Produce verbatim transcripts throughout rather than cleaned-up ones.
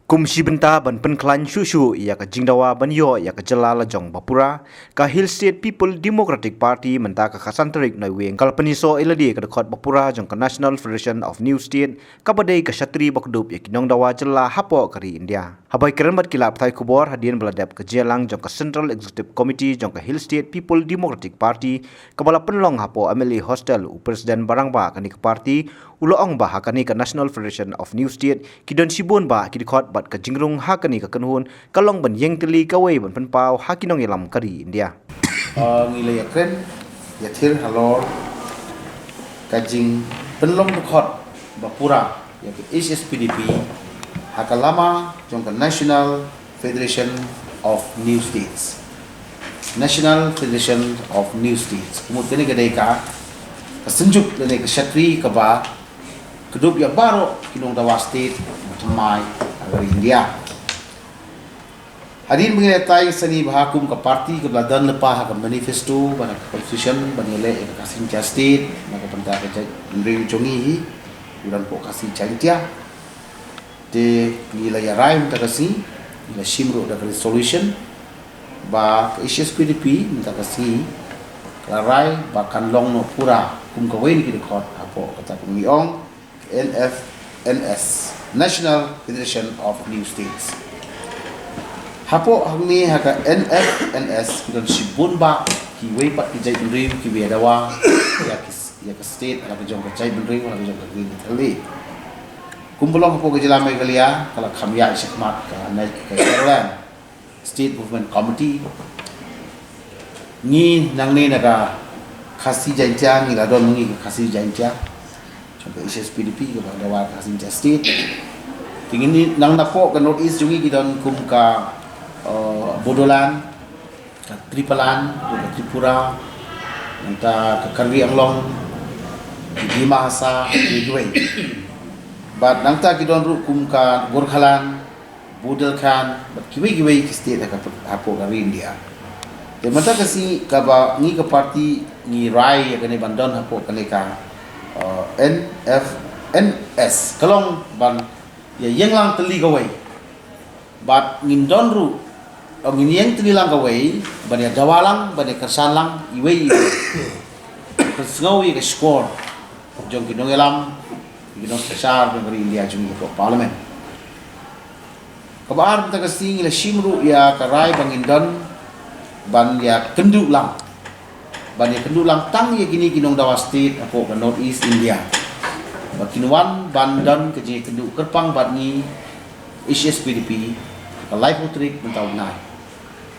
Kum shi bynta ban pynkhlaiñ shuh shuh ïa ka jingdawa ban ïoh ïa ka jylla lajong bapura, ka Hill State People Democratic Party mynta ka khatsan tarik Naiwieng ka la pynïasoh ïa lade ka dkhot bapura jong ka National Federation of New State, kaba dei ka shatri ba kdup ïa ki nongdawa jylla hapoh ka ri India. Haba ïakren bad ki lad pathai khubor hadien ba la dep ka jingïalang jong ka Central Executive Committee jong ka Hill State People Democratic Party, kaba la pynlong hapoh M L A Hostel, u President ba rangbah kane ka party u la ong ba ha kane ka National Federation of New State ki don shibun bah ki dkhot bad ka jingrung ha kane ka kynhun ka long ban ïeng tylli kawei ban pynpaw ha ki nongïalam ka ri India. Uh, ngi la ïakren ïathir halor ka jingpynlong dkhot bapura ïa ka H S P D P ha ka lama jong ka National Federation of New States. National Federation of New States. Ka mut kane ka dei ka, ka synjuk lane ka shatri kaba kdup ïa baroh ki nongdawa state ba thymmai ha ka ri India. Hadien ba ngi la ïatai sani bha kum ka party kaba la don lypa ha ka manifesto bad ha ka constitution ban ïaleh ïa ka Khasi Jaiñtia State na ka bynta ka jaitbynriew jong ngi hi, u don poh Khasi Jaiñtia. Te ngi la ïarai mynta ka sngi, ngi la shim ruh da ka resolution ba ka H S P D P mynta ka sngi ka la rai ba kan long noh pura kum kawei na ki dkhot hapoh kata kaba ngi ong N F N S, National Federation of New States. Hapoh hangne ha ka N F N S ki don shibun bah kiwei pat ki jaitbynriew kiba ïa dawa ïa ki, ïa ka state ha ka jong ka jaitbynriew ha ka jong ka ri na thylli. Kumba long hapoh ka jylla Meghalaya ka la kham ïaid shakhmat ka, ka Garoland State Movement Committee. Ngi nangne na ka Khasi Jaiñtia ngi la don ngi ka Khasi Jaiñtia jong ka H S P D P kaba dawa ka Khasi Jaiñtia State. Te ngi nang napoh ka North East jong ngi ki don kum ka, uh, Bodoland, ka Tripaland, ka Tripura, nangta ka Karbi Anglong, ki Dima Hasao, kiwei kiwei. Bad nangta ki don ruh kum ka Gorkhaland, Bundelkhand bad kiwei kiwei ki state ha ka, hapoh ka ri India. Te mynta ka sngi kaba ngi ka party ngi rai ïa kane ban don hapoh kane ka, uh, N F N S ka long ban ïa ïeng lang tylli kawei. Bad ngin don ruh, o ngin ïeng tylli lang kawei ban ïa dawa lang, ban ïa kyrshan lang iwei iwei. Pynsngew ïa ka shkor jong ki nongïalam, ki nongsynshar jong ka ri India jong ngi hapoh Parliament. Kaba ar mynta ka sngi ngi la shim ruh ïa ka rai ba ngin don ban ïa kynduh lang, ban ïa kynduh lang tang ïa kine ki nongdawa state hapoh ka North East India ba kin wan ban don ka jingïakynduh kyrpang bad ngi H S P D P ka laiphew tarik mynta u bnai.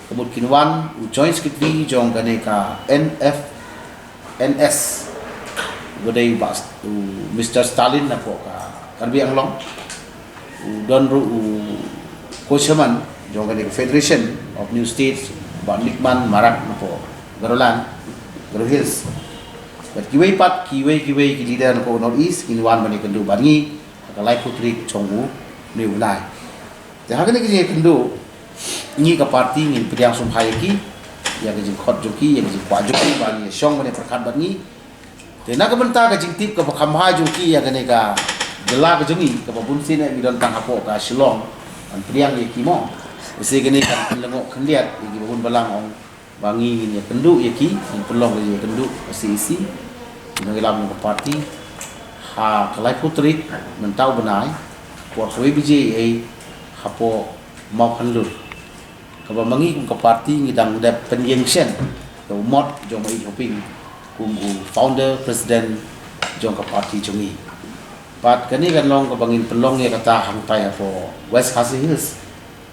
Ka mut kin wan u Joint Secretary jong kane ka N F N S, uba dei u Bah, u Mister Stalin napoh ka Karbi Anglong. U don ruh u Co-Chairman jong kane ka Federation of New States, Bah Nickman Marak napoh Garoland, Garo Hills. Bad kiwei pat, kiwei kiwei ki leader napoh North East kin wan ban ïakynduh bad ngi ha ka laiphew tarik jong une u bnai. Te ha kane ka jingïakynduh ngi ka party ngin pdiang sngewbha ïa ki, ïa ka jingkhot jong ki, ïa ka jingkwah jong ki ban ïa shong ban ïa pyrkhat bad ngi. Te na ka bynta ka jingtip kaba kham bha jong ki ïa kane ka jylla ka jong ngi, kaba bun sien ngi don tang hapoh ka Shillong ban pdiang ïa ki mo. Te kane kan pynlyngngoh khyndiat ïa ki ba bun balang ong ba ngi ngin ïakynduh ïa ki, ngin pynlong ka jingïakynduh ka C E C, ki nongïalam jong ka party ha ka laiphew tarik mynta u bnai, por kawei baje eiei hapoh Mawphanlur. Kaba ma ngi kum ka party ngi dang dep pynïeng shen ïa u mot jong ma Ïeid Hoping kum u founder president jong ka party jong ngi. Bad kane kan long kaba ngin pynlong ïa kata hangtai hapoh West Khasi Hills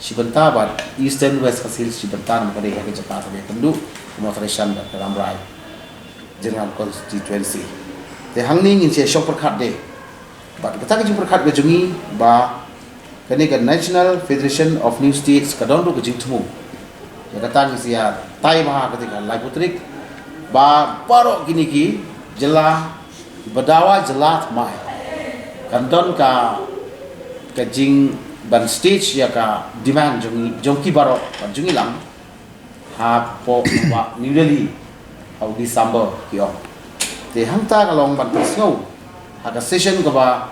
shi bynta bad Eastern West Khasi Hills shi bynta, namar ka dei ha ka jaka kaba ïakynduh ka Mawthadraishan bad ka Rambrai Jyrngam constituency. Te hangne ngin sa ïa shong pyrkhat de. Bad kata ka jingpyrkhat ka jong ngi ba kane ka National Federation of New States ka don ruh ka jingthmu. Ïa kata ngin sa ïatai bha ha kata ka laiphew tarik ba baroh kine ki jylla, ba dawa jylla thymmai, kan don ka, ka jing ban stage ïa ka demand jong, jong ki baroh bad jong ngi lang hapoh New Delhi ha u December ki ong. Te hangta ka long ban pynsngew ha ka session kaba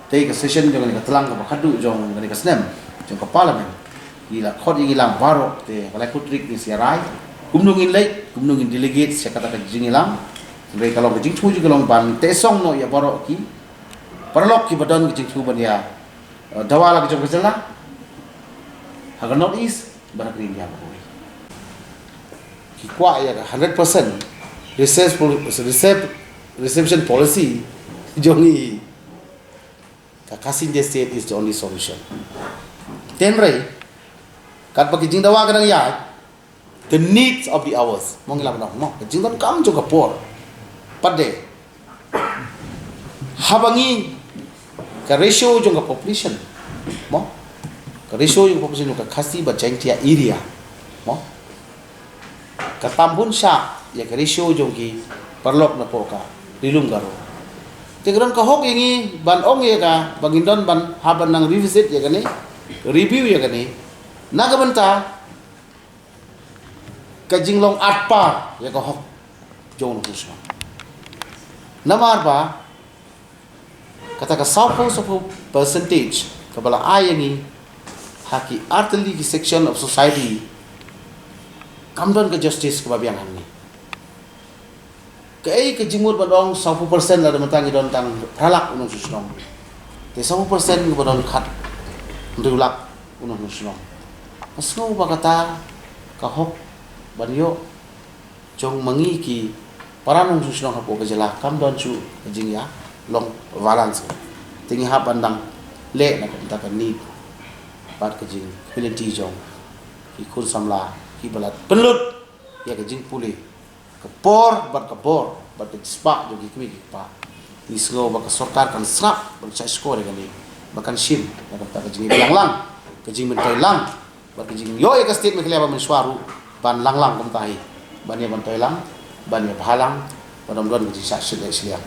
Te ka session jong kane ka tlang kaba khatduh jong kane ka snem jong ka Parliament, ngi la khot ïa ngi lang baroh, te ka lai kut tarik ngin sa ïa rai kumno ngin leit, kumno ngin delegate sha kata ka jingïalang. Hynrei ka long ka jingthmu jong ngi ka long ban teh song noh ïa baroh ki paralok kiba don ka jingthmu ban ïa, eh, dawa la ka jong ka jylla ha ka North East bad ha ka India baroh. Ki kwah ïa ka hundred percent reserve pol-, reserve, reservation policy jong ngi. Ka Khasi Indian State is the only solution. Hynrei katba ki jingdawa ka dang ïaid, the needs of the hours, mo, ngi lah ban ong, mo, ka jingdonkam jong ka por. Pat de, haba ngi, ka ratio jong ka population, mo, ka ratio jong ka population jong ka Khasi bad Jaintia area, mo, ka tam bun shah ïa ka ratio jong ki paralok napoh ka Ri Lum Garo. Te ka don ka hok ïa ngi ban ong ïa ka, ba ngin don ban hap ban nang revisit ïa kane, review ïa kane, na ka bynta ka jinglong artpar ïa ka hok jong u nongshong shnong. Namar ba kata ka sawphew, sawphew percentage kaba la ai ïa ngi ha ki artylli ki section of society, kam don ka justice kaba biang hangne. Kaei ka jingmut ban ong sawphew percent lada mynta ngi don tang phra lak u nongshong shnong? Te sawphew percent kaba don khathynriew lak u nongshong shnong? Nga sngew ba kata ka hok ban ïoh jong ma ngi ki para nongshong shnong hapoh ka jylla kam don shuh ka jingïalong balance. Te ngi hap ban dang leh na ka bynta ka need bad ka jingpynlynti jong ki khun samla kiba la pynlut ïa ka jingpule, ka por bad ka bor bad ka jingspah jong ki kmie ki kpa. Ngi sngew ba ka sorkar kan sngap ban shah shkor ïa kane, ba kan shim na ka bynta ka jingïalang lang, ka jingmyntoi lang bad ka jingïoh ïa ka state Meghalaya ba mynshuwa ruh ban lang lang kumta hi, ban ïa myntoi lang, ban ïa bha lang, ban ym don ka jingshah shiliang shiliang.